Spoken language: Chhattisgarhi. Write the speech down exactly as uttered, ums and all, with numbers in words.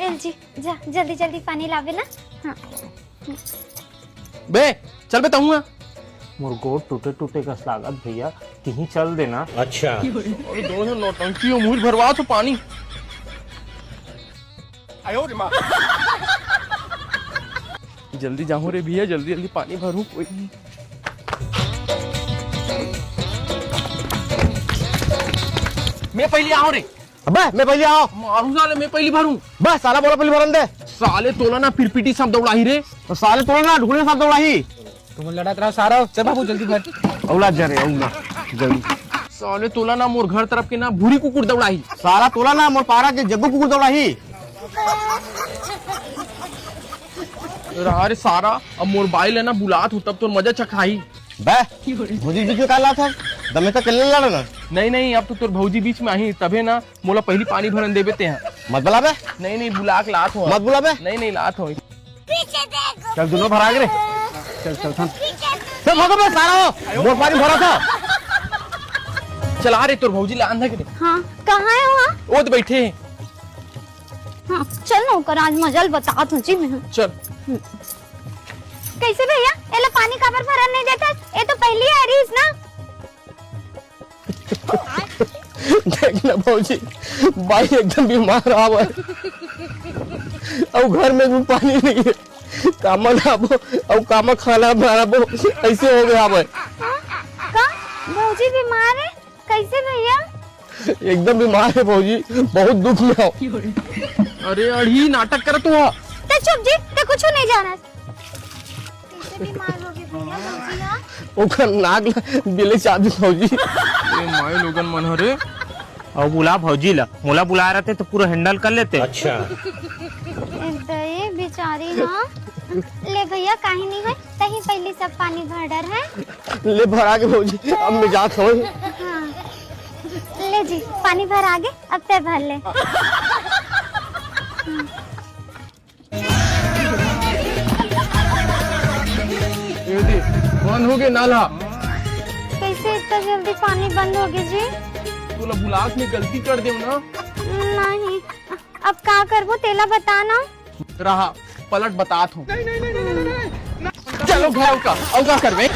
एल जी, जा जल्दी जल्दी पानी लावे ना। हाँ। बे, चल बे तहूँ। मोर गोड़ टूटे टूटे कस लागत भैया, तिही चल देना। अच्छा। अरे दोनों नौटंकी हो, मुँह भरवा तो पानी। आयो रे माँ। जल्दी जाहूँ रे भैया, जल्दी जल्दी पानी भरूँ। कोई नहीं। मैं पहले आऊँ रे। अबे, मैं पहले आऊँ। मारू साले, मैं पहले भरूँ। बस साला, मोला पहले भरन दे। साले तोला ना पिरपिटी सब दौड़ाही रे। तो साले तोला ना ढुकने सब दौड़ाही। तुम लड़त रहो सारा, चल बाबू जल्दी भर। औलाद जा रे, औलाद, जल्दी। साले तोला ना मोर घर तरफ के ना भूरी कुकुर दौड़ाही। साला तोला ना मोर पारा के जग्गू कुकुर दौड़ाही। अरे सारा, अब मोर बाई ले ना बुलात हो तब तोर मजा चखाही। बे, भौजी बीच में का लात है? दमे तक कल्ले लड़ा ना। नहीं नहीं, अब तो तोर भौजी बीच में आही तभे ना मोला पहली पानी भरन देबे ते। मत बुला बे। नहीं नहीं, बुला के लात हो। मत बुला बे। नहीं नहीं, लात हो। चल, दोनों भरा के रे। चल, चल, चल। चल, भागो बे, सारा हो। मोर पानी भरा था। चल, आ रे, तोर भौजी ला आंधा के रे। हाँ, कहाँ है वहाँ? वो तो बैठे हैं। हाँ, चल ना, ओकर आज मजा ल बतात हूँ जी मैं। चल। कैसे भैया, एला पानी काबर भरन नहीं देता? ये तो पहली आ रही ना। देख ना भौजी, बाई एकदम बीमार हावय। अउ घर में भी पानी नहीं है। कामा नहाबो, अउ कामा खाना बनाबो, ऐसे हो गया हावय। हाँ? का? भौजी बीमार है? कैसे भैया? एकदम बीमार है भौजी, बहुत दुख में हो। अरे अड़ी, नाटक करत हो। ते चुप जी, ते कुछ नहीं जाना। कैसे बीमार हो गए भैया, भौजी, हाँ? ओकर नाक ला बिले चाबी भौजी। ए माई लोगन मन हरे। अउ बुला भौजी ला, मोला बुला रहते तो पूरा handle कर लेते। अच्छा। ए दे बेचारी, हाँ। ले भैया, काहे नहीं होय, तही पहली सब पानी भर डर है। ले भरा के भौजी, अब मैं जात हूँ। हाँ। ले जी, पानी भर आगे, अब ते भर ले। ए दे, बंद हो गए नाला। कैसे इतना जल्दी पानी बंद हो गया जी? तोला बुलात में गलती कर देव ना। नहीं, अब का करबो तेला बता ना। रहा, पलट बतात हूँ। चलो घर, अउ का, अउ का करबे?